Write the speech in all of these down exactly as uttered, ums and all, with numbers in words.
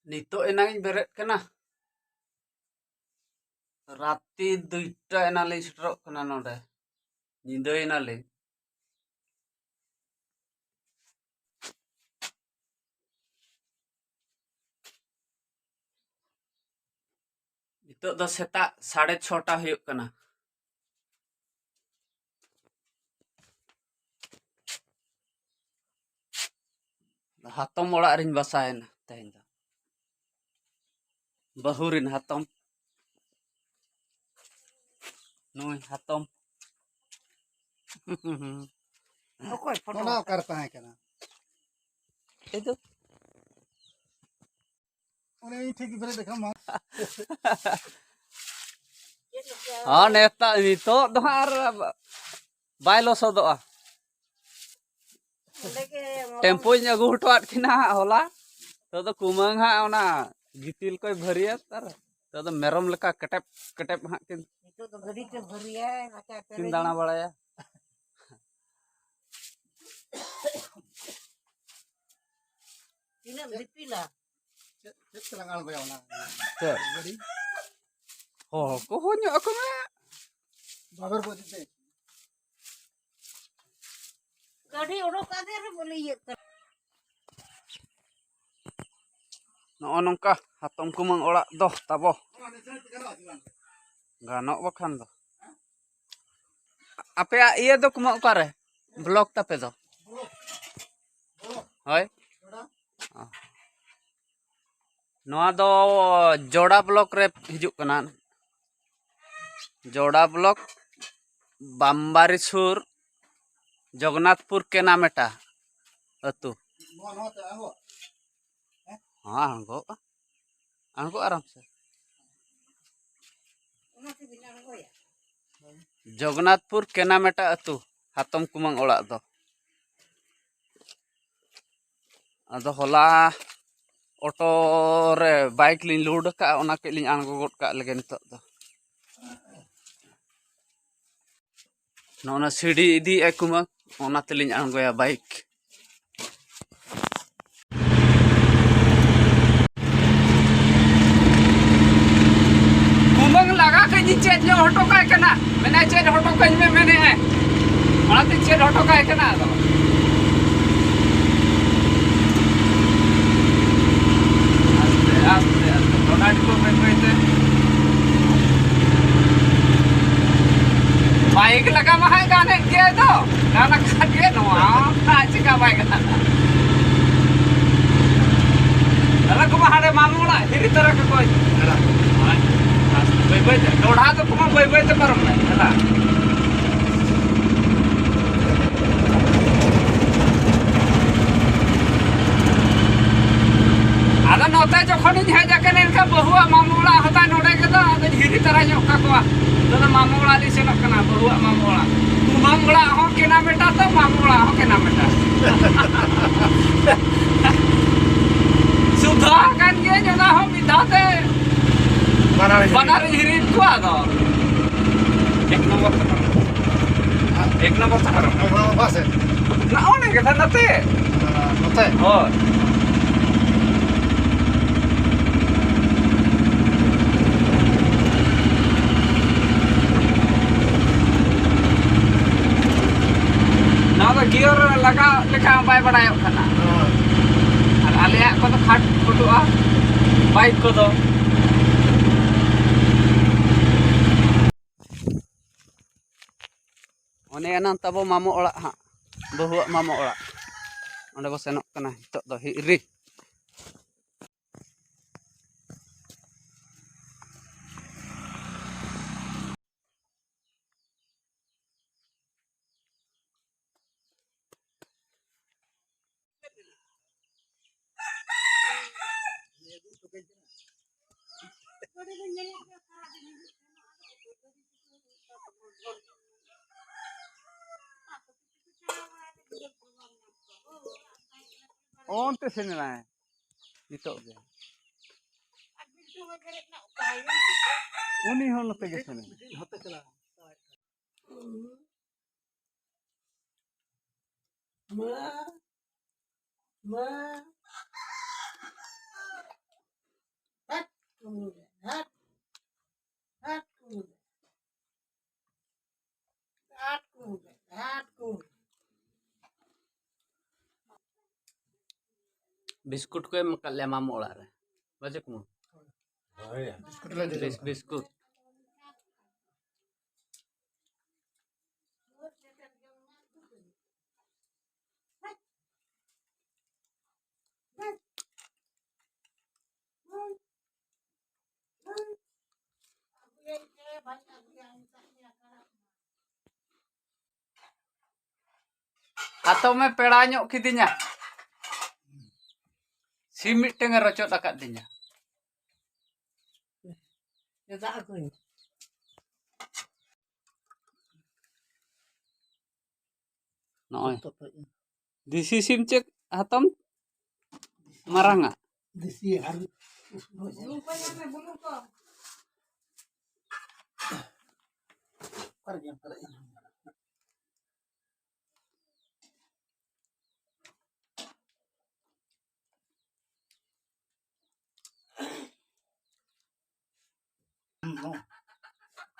ᱱᱤᱛᱚᱜ ᱮᱱᱟᱝ ᱤᱧ ᱵᱮᱨᱮᱫ ᱠᱟᱱᱟ᱾ ᱨᱟᱛᱤ ᱫᱩᱭᱴᱟ ᱮᱱᱟᱝ ᱞᱤᱧ ᱥᱮᱴᱮᱨᱚᱜ ᱠᱟᱱᱟ ᱱᱚᱰᱮ᱾ ᱧᱤᱫᱟᱹᱭᱮᱱᱟᱞᱤᱧ᱾ ᱱᱤᱛᱚᱜ ᱫᱚ ᱥᱮᱛᱟᱜ ᱥᱟᱲᱮ ᱪᱷᱚᱴᱟ ᱦᱩᱭᱩᱜ ᱠᱟᱱᱟ᱾ ᱦᱟᱛᱚᱢ ᱚᱲᱟᱜ ᱨᱤᱧ ᱵᱟᱥᱟᱭᱮᱱᱟ ᱛᱮᱦᱮᱧ ᱫᱚ᱾ ᱵᱟᱹᱦᱩ ᱨᱤᱱ ᱦᱟᱛᱚᱢ᱾ ᱱᱩᱭ ᱦᱟᱛᱚᱢ᱾ ᱚᱠᱚᱭ ᱯᱷᱳᱴᱳ? ᱚᱱᱟ ᱚᱠᱟᱨᱮ ᱛᱟᱦᱮᱸ ᱠᱟᱱᱟ? ᱮᱭ ᱫᱚ᱾ ᱚᱱᱮ ᱤᱧ ᱴᱷᱮᱱ ᱜᱮ ᱵᱮᱨᱮᱫ ᱟᱠᱟᱱ ᱢᱟ᱾ ᱦᱚᱸ, ᱱᱮᱛᱟᱨ, ᱱᱤᱛᱚᱜ ᱫᱚ ᱦᱟᱸᱜ ᱟᱨ ᱵᱟᱭ ᱞᱚᱥᱚᱫᱚᱜᱼᱟ᱾ ᱚᱸᱰᱮ ᱜᱮ ᱢᱚᱞᱚᱝ ᱴᱮᱢᱯᱳᱧ ᱟᱹᱜᱩ ᱦᱚᱴᱚᱣᱟᱫ ᱠᱤᱱᱟ ᱦᱟᱸᱜ ᱦᱚᱞᱟ᱾ ᱱᱤᱛᱚᱜ ᱫᱚ ᱠᱩᱢᱟᱹᱝ ᱦᱟᱸᱜ ᱚᱱᱟ ᱜᱤᱛᱤᱞ ᱠᱚᱭ ᱵᱷᱟᱹᱨᱤᱭᱟ᱾ ᱟᱨ ᱱᱤᱛᱚᱜ ᱫᱚ ᱢᱮᱨᱚᱢ ᱞᱮᱠᱟ ᱠᱮᱴᱮᱯ ᱠᱮᱴᱮᱯ ᱦᱟᱸᱜ ᱠᱤᱱ ᱱᱤᱛᱚᱜ ᱫᱚ ᱜᱟᱹᱰᱤ ᱛᱮ ᱵᱷᱟᱹᱨᱤᱭᱟᱭ, ᱨᱟᱪᱟ ᱠᱤᱱ ᱯᱮᱨᱮᱡ᱾ ᱫᱟᱬᱟ ᱵᱟᱲᱟᱭᱟ᱾ ᱛᱤᱱᱟᱹᱜ ᱮᱢ ᱫᱤᱯᱤᱞᱟ? ᱪᱮᱫ, ᱪᱮᱫ ᱛᱮᱞᱟᱝ ᱟᱬᱜᱚᱭᱟ ᱚᱱᱟ ᱪᱮᱫ? ᱜᱟᱹᱰᱤ? ᱦᱚᱲ ᱠᱚ ᱦᱚᱸ ᱧᱚᱜ ᱟᱠᱚ ᱢᱮ᱾ ᱵᱟᱵᱮᱨ ᱠᱚ ᱤᱫᱤ ᱛᱮ᱾ ᱜᱟᱹᱰᱤ ᱚᱰᱚᱠ ᱠᱟᱛᱮ ᱨᱮ ᱵᱚᱞᱮ ᱤᱭᱟᱹᱜ ᱠᱟᱱᱟ᱾ ᱱᱚᱜᱼᱚ ᱱᱚᱝᱠᱟ ᱦᱟᱛᱚᱢ ᱠᱩᱢᱟᱹᱝ ᱚᱲᱟᱜ ᱫᱚ ᱛᱟᱵᱚ᱾ ᱜᱟᱱᱚᱜ ᱵᱟᱠᱷᱟᱱ ᱫᱚ᱾ ᱟᱯᱮᱭᱟᱜ ᱤᱭᱟᱹ ᱫᱚ ᱠᱩᱢᱟᱹᱝ ᱚᱠᱟᱨᱮ? ᱵᱞᱚᱠ ᱛᱟᱯᱮ ᱫᱚ? ᱦᱳᱭ᱾ ᱱᱚᱣᱟ ᱫᱚ ᱡᱚᱲᱟ ᱵᱞᱚᱠ ᱨᱮ ᱦᱤᱡᱩᱜ ᱠᱟᱱᱟ᱾ ᱡᱚᱲᱟ ᱵᱞᱚᱠ, ᱵᱟᱢᱵᱟᱨᱤ ᱥᱩᱨ, ᱡᱚᱜᱚᱱᱱᱟᱛᱷᱯᱩᱨ ᱠᱮᱱᱟᱢᱮᱴᱟ ᱟᱹᱛᱩ᱾ ᱦᱚᱸ, ᱟᱬᱜᱚᱜᱼᱟ᱾ ᱟᱬᱜᱚ ᱟᱨᱟᱢ ᱥᱮ᱾ ᱡᱚᱜᱚᱱᱱᱟᱛᱷᱯᱩᱨ ᱠᱮᱱᱟᱢᱮᱴᱟ ᱟᱹᱛᱩ, ᱦᱟᱛᱚᱢ ᱠᱩᱢᱟᱹᱝ ᱚᱲᱟᱜ ᱫᱚ᱾ ᱟᱫᱚ ᱦᱚᱞᱟ ᱚᱴᱳ ᱨᱮ ᱵᱟᱭᱤᱠ ᱞᱤᱧ ᱞᱳᱰ ᱟᱠᱟᱫᱼᱟ, ᱚᱱᱟ ᱠᱟᱹᱡ ᱞᱤᱧ ᱟᱬᱜᱚ ᱜᱚᱫ ᱠᱟᱜ ᱞᱮᱜᱮ ᱱᱤᱛᱚᱜ ᱫᱚ᱾ ᱱᱚᱜᱼᱚ ᱱᱟ ᱥᱤᱲᱤ ᱤᱫᱤᱭᱮᱫᱼᱟ ᱠᱩᱢᱟᱹᱝ, ᱚᱱᱟ ᱛᱮᱞᱤᱧ ᱟᱬᱜᱚᱭᱟ ᱵᱟᱭᱤᱠ᱾ ᱦᱚᱴᱚ ᱠᱟᱹᱧ ᱢᱮ ᱢᱮᱱᱮᱫᱼᱟᱭ, ᱚᱱᱟᱛᱮ ᱪᱮᱫ ᱦᱚᱴᱚ ᱠᱟᱭ ᱠᱟᱱᱟ ᱟᱫᱚ᱾ ᱟᱥᱛᱮ, ᱟᱥᱛᱮ, ᱟᱥᱛᱮ, ᱰᱚᱰᱟ ᱰᱤᱵᱟᱹ ᱵᱟᱹᱭ ᱵᱟᱹᱭ ᱛᱮ᱾ ᱵᱟᱭᱤᱠ ᱞᱟᱜᱟ ᱢᱟ ᱦᱟᱸᱜ ᱜᱟᱱᱮᱫ ᱜᱮᱭᱟᱭ ᱫᱚ, ᱜᱟᱱ ᱟᱠᱟᱫ ᱜᱮ ᱱᱚᱣᱟ, ᱟᱨ ᱪᱮᱠᱟ ᱵᱟᱭ ᱜᱟᱱᱟ? ᱟᱞᱮ ᱠᱚᱢᱟ ᱦᱟᱸᱰᱮ ᱢᱟᱢᱚ ᱚᱲᱟᱜ ᱦᱤᱨᱤ ᱛᱟᱨᱟ ᱠᱟᱠᱚᱣᱟᱧ᱾ ᱦᱮᱸ᱾ ᱵᱟᱹᱭ ᱵᱟᱹᱭ ᱛᱮ, ᱰᱚᱰᱷᱟ ᱫᱚ ᱠᱚᱢᱟ ᱵᱟᱹᱭ ᱵᱟᱹᱭ ᱛᱮ ᱯᱟᱨᱚᱢ ᱢᱮ, ᱦᱮᱸ᱾ ᱟᱫᱚ ᱱᱚᱛᱮ ᱡᱚᱠᱷᱚᱱᱤᱧ ᱦᱮᱡ ᱟᱠᱟᱱᱟ, ᱮᱱᱠᱷᱟᱱ ᱵᱟᱹᱦᱩᱣᱟᱜ ᱢᱟᱢᱚ ᱚᱲᱟᱜ ᱦᱚᱸ ᱛᱟᱭ ᱱᱚᱰᱮ ᱜᱮᱫᱚ, ᱟᱫᱚᱧ ᱦᱤᱨᱤ ᱛᱟᱨᱟ ᱧᱚᱜ ᱠᱟᱠᱚᱣᱟ᱾ ᱱᱤᱛᱚᱜ ᱫᱚ ᱢᱟᱢᱚ ᱚᱲᱟᱜ ᱞᱤᱧ ᱥᱮᱱᱚᱜ ᱠᱟᱱᱟ, ᱵᱟᱹᱦᱩᱣᱟᱜ ᱢᱟᱢᱚ ᱚᱲᱟᱜ᱾ ᱠᱩᱢᱟᱹᱝ ᱚᱲᱟᱜ ᱦᱚᱸ ᱠᱮᱱᱟ ᱢᱮᱴᱟ ᱛᱚ, ᱢᱟᱢᱚ ᱚᱲᱟᱜ ᱦᱚᱸ ᱠᱮᱱᱟ ᱢᱮᱴᱟ᱾ ᱥᱩᱫᱷᱟ ᱟᱠᱟᱱ ᱜᱤᱭᱟᱹᱧ, ᱚᱱᱟ ᱦᱚᱸ ᱢᱤᱫ ᱫᱷᱟᱣ ᱛᱮ ᱵᱟᱱᱟᱨ ᱦᱤᱨᱤ᱾ ᱵᱟᱱᱟᱨ ᱦᱤᱨᱤ ᱠᱚᱣᱟ ᱟᱫᱚ᱾ ᱮᱠ ᱱᱚᱢᱵᱚᱨ ᱛᱷᱟᱱᱟ᱾ ᱮᱠ ᱱᱚᱢᱵᱚᱨ ᱛᱷᱟᱱᱟ᱾ ᱚᱠᱟ ᱥᱮᱫ? ᱱᱚᱜᱼᱚ ᱱᱚᱰᱮ ᱜᱮ ᱛᱷᱟᱱᱟ ᱱᱚᱛᱮ᱾ ᱱᱚᱛᱮ? ᱦᱳᱭ᱾ ᱱᱚᱣᱟ ᱫᱚ ᱜᱤᱭᱟᱨ ᱞᱟᱜᱟᱣ ᱞᱮᱠᱟ ᱵᱟᱭ ᱵᱟᱰᱟᱭᱚᱜ ᱠᱟᱱᱟ᱾ ᱦᱳᱭ᱾ ᱟᱨ ᱟᱞᱮᱭᱟᱜ ᱠᱚᱫᱚ ᱠᱷᱟᱴ ᱠᱷᱩᱴᱩᱜᱼᱟ, ᱵᱟᱭᱤᱠ ᱠᱚᱫᱚ᱾ ᱚᱱᱮ ᱮᱱᱟᱝ ᱛᱟᱵᱚ ᱢᱟᱢᱚ ᱚᱲᱟᱜ ᱦᱟᱸᱜ, ᱵᱟᱹᱦᱩᱣᱟᱜ ᱢᱟᱢᱚ ᱚᱲᱟᱜ᱾ ᱚᱸᱰᱮ ᱵᱚ ᱥᱮᱱᱚᱜ ᱠᱟᱱᱟ ᱱᱤᱛᱚᱜ ᱫᱚ ᱦᱤᱨᱤ᱾ ᱚᱱᱛᱮ ᱥᱮᱱ ᱮᱱᱟᱭ ᱱᱤᱛᱚᱜ ᱜᱮ᱾ ᱩᱱᱤ ᱦᱚᱸ ᱱᱚᱛᱮ ᱜᱮ ᱥᱮᱱ ᱮᱱᱟᱭ᱾ ᱢᱟ, ᱢᱟ᱾ ᱦᱟᱴ, ᱠᱩᱢᱵᱽᱲᱩ ᱫᱚ, ᱦᱟᱴ, ᱦᱟᱴ, ᱠᱩᱢᱵᱽᱲᱩ ᱫᱚ᱾ ᱵᱤᱥᱠᱩᱴ ᱠᱚ ᱮᱢ ᱟᱠᱟᱫ ᱞᱮᱭᱟ ᱢᱟᱢᱚ ᱚᱲᱟᱜ ᱨᱮ᱾ ᱵᱟᱡᱮ ᱠᱩᱢᱩ᱾ ᱦᱳᱭ᱾ ᱵᱤᱥᱠᱩᱴ ᱞᱮ ᱡᱚᱡᱚᱢ ᱵᱤᱥ-, ᱠᱟᱜᱼᱟ᱾ ᱵᱤᱥᱠᱩᱴ᱾ ᱦᱟᱛᱚᱢᱮ ᱯᱮᱲᱟ ᱧᱚᱜ ᱠᱤᱫᱤᱧᱟ᱾ ᱥᱤᱢ ᱢᱤᱫᱴᱟᱝ ᱮ ᱨᱚᱪᱚᱫ ᱟᱠᱟᱫ ᱫᱤᱧᱟ᱾ ᱪᱮᱫᱟᱜ ᱟᱹᱜᱩᱭ? ᱱᱚᱜᱼᱚᱭ᱾ ᱫᱮᱥᱤ ᱥᱤᱢ ᱪᱮᱫ ᱦᱟᱛᱚᱢ? ᱢᱟᱨᱟᱝᱟᱜ᱾ ᱫᱮᱥᱤ ᱟᱨ ᱚᱠᱟᱨᱮ ᱜᱮᱢ ᱯᱮᱨᱮᱡ ᱮᱱᱟ?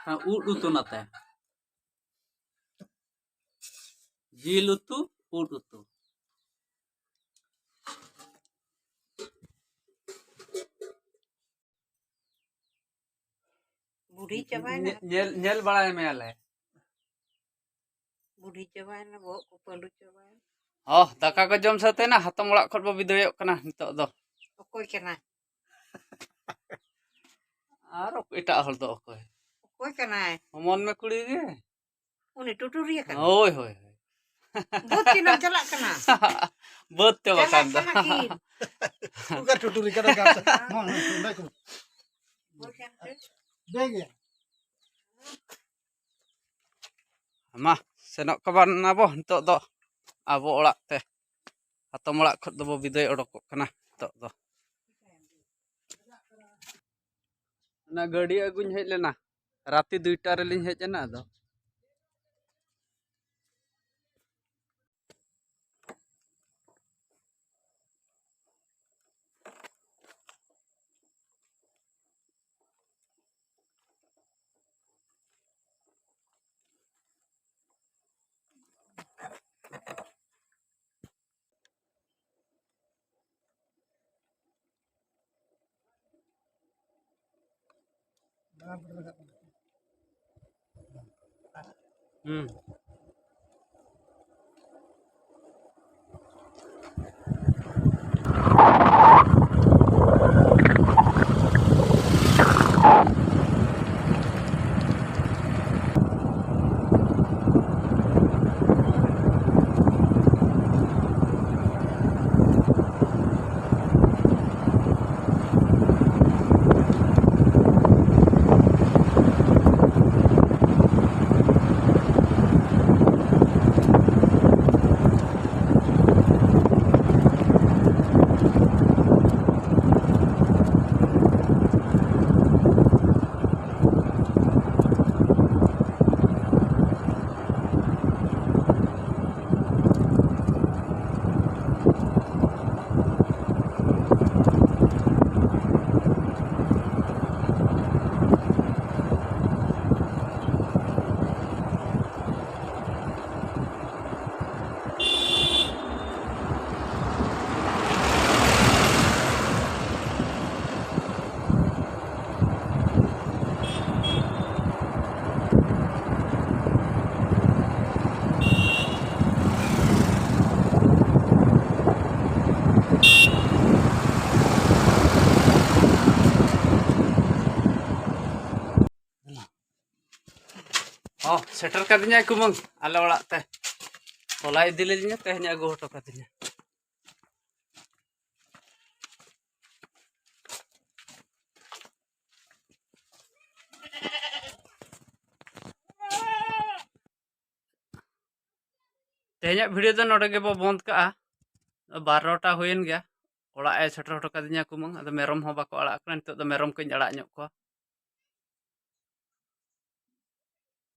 ᱦᱮᱸ, ᱩᱫ ᱩᱛᱩ ᱱᱟᱛᱮ᱾ ᱡᱤᱞ ᱩᱛᱩ, ᱩᱫ ᱩᱛᱩ᱾ ᱵᱩᱰᱷᱤ ᱪᱟᱵᱟᱭᱮᱱᱟ᱾ ᱧᱮ-, ᱧᱮᱞ, ᱧᱮᱞ ᱵᱟᱲᱟᱭ ᱢᱮᱭᱟᱞᱮ᱾ ᱵᱩᱰᱷᱤ ᱪᱟᱵᱟᱭᱮᱱᱟ, ᱵᱚᱦᱚᱜ ᱠᱚ ᱯᱟᱹᱞᱩ ᱪᱟᱵᱟᱭᱮᱱᱟ᱾ ᱚ, ᱫᱟᱠᱟ ᱠᱚ ᱡᱚᱢ ᱥᱟᱹᱛ ᱮᱱᱟ, ᱦᱟᱛᱚᱢ ᱚᱲᱟᱜ ᱠᱷᱚᱱ ᱵᱚ ᱵᱤᱫᱟᱹᱭᱚᱜ ᱠᱟᱱᱟ ᱱᱤᱛᱚᱜ ᱫᱚ᱾ ᱚᱠᱚᱭ ᱠᱟᱱᱟᱭ? ᱟᱨ ᱮᱴᱟᱜ ᱦᱚᱲ ᱫᱚ ᱚᱠᱚᱭ? ᱚᱠᱚᱭ ᱠᱟᱱᱟᱭ? ᱦᱚᱢᱚᱱ ᱢᱮ ᱠᱩᱲᱤ ᱜᱮ᱾ ᱩᱱᱤ ᱴᱩᱴᱩᱨᱤᱭᱟᱹ ᱠᱟᱱᱟᱭ? ᱦᱳᱭ, ᱦᱳᱭ, ᱦᱳᱭ᱾ ᱵᱟᱹᱫᱽ ᱠᱤᱱ ᱪᱟᱞᱟᱜ ᱠᱟᱱᱟ? ᱵᱟᱹᱫᱽ ᱛᱮ ᱪᱟᱞᱟᱜ ᱵᱟᱠᱷᱟᱱ ᱫᱚ᱾ ᱠᱟᱱᱟ ᱠᱤᱱ᱾ ᱚᱠᱟ ᱴᱩᱴᱩᱨᱤ ᱠᱟᱱᱟ ᱜᱟᱢᱪᱷᱟ? ᱱᱚᱜᱼᱚᱭ, ᱱᱚᱜᱼᱚᱭ, ᱱᱚᱜᱼᱚᱭ ᱠᱚ᱾ ᱵᱟᱹᱫᱽ ᱠᱟᱱ ᱛᱮ᱾ ᱫᱮ ᱜᱮ᱾ ᱢᱟ, ᱥᱮᱱᱚᱜ ᱠᱟᱱᱟ ᱵᱚ ᱱᱤᱛᱚᱜ ᱫᱚ ᱟᱵᱚ ᱚᱲᱟᱜ ᱛᱮ᱾ ᱦᱟᱛᱚᱢ ᱚᱲᱟᱜ ᱠᱷᱚᱱ ᱫᱚᱵᱚ ᱵᱤᱫᱟᱹᱭ ᱚᱰᱚᱠᱚᱜ ᱠᱟᱱᱟ ᱱᱤᱛᱚᱜ ᱫᱚ᱾ ᱚᱱᱟ ᱜᱟᱹᱰᱤ ᱟᱹᱜᱩᱧ ᱦᱮᱡ ᱞᱮᱱᱟ, ᱨᱟᱛᱮ ᱫᱩᱭᱴᱟ ᱨᱮᱞᱤᱧ ᱦᱮᱡ ᱮᱱᱟ᱾ ᱟᱫᱚ ᱦᱩᱸ᱾ ᱦᱚᱸ, ᱥᱮᱴᱮᱨ ᱠᱟᱫᱤᱧᱟᱭ ᱠᱩᱢᱟᱹᱝ ᱟᱞᱮ ᱚᱲᱟᱜ ᱛᱮ᱾ ᱦᱚᱞᱟᱭ ᱤᱫᱤ ᱞᱤᱫᱤᱧᱟ, ᱛᱮᱦᱮᱧ ᱟᱹᱜᱩ ᱦᱚᱴᱚ ᱠᱟᱫᱤᱧᱟ᱾ ᱛᱮᱦᱮᱧᱟᱜ video ᱫᱚ ᱱᱚᱰᱮ ᱜᱮᱵᱚ ᱵᱚᱱᱫ ᱠᱟᱜᱼᱟ᱾ ᱵᱟᱨᱚᱴᱟ ᱦᱩᱭᱮᱱ ᱜᱮᱭᱟ᱾ ᱚᱲᱟᱜ ᱮ ᱥᱮᱴᱮᱨ ᱦᱚᱴᱚ ᱠᱟᱫᱤᱧᱟ ᱠᱩᱢᱟᱹᱝ᱾ ᱟᱫᱚ ᱢᱮᱨᱚᱢ ᱦᱚᱸ ᱵᱟᱠᱚ ᱟᱲᱟᱜ ᱠᱟᱱᱟ, ᱱᱤᱛᱚᱜ ᱫᱚ ᱢᱮᱨᱚᱢ ᱠᱚᱧ ᱟᱲᱟᱜ ᱧᱚᱜ ᱠᱚᱣᱟ᱾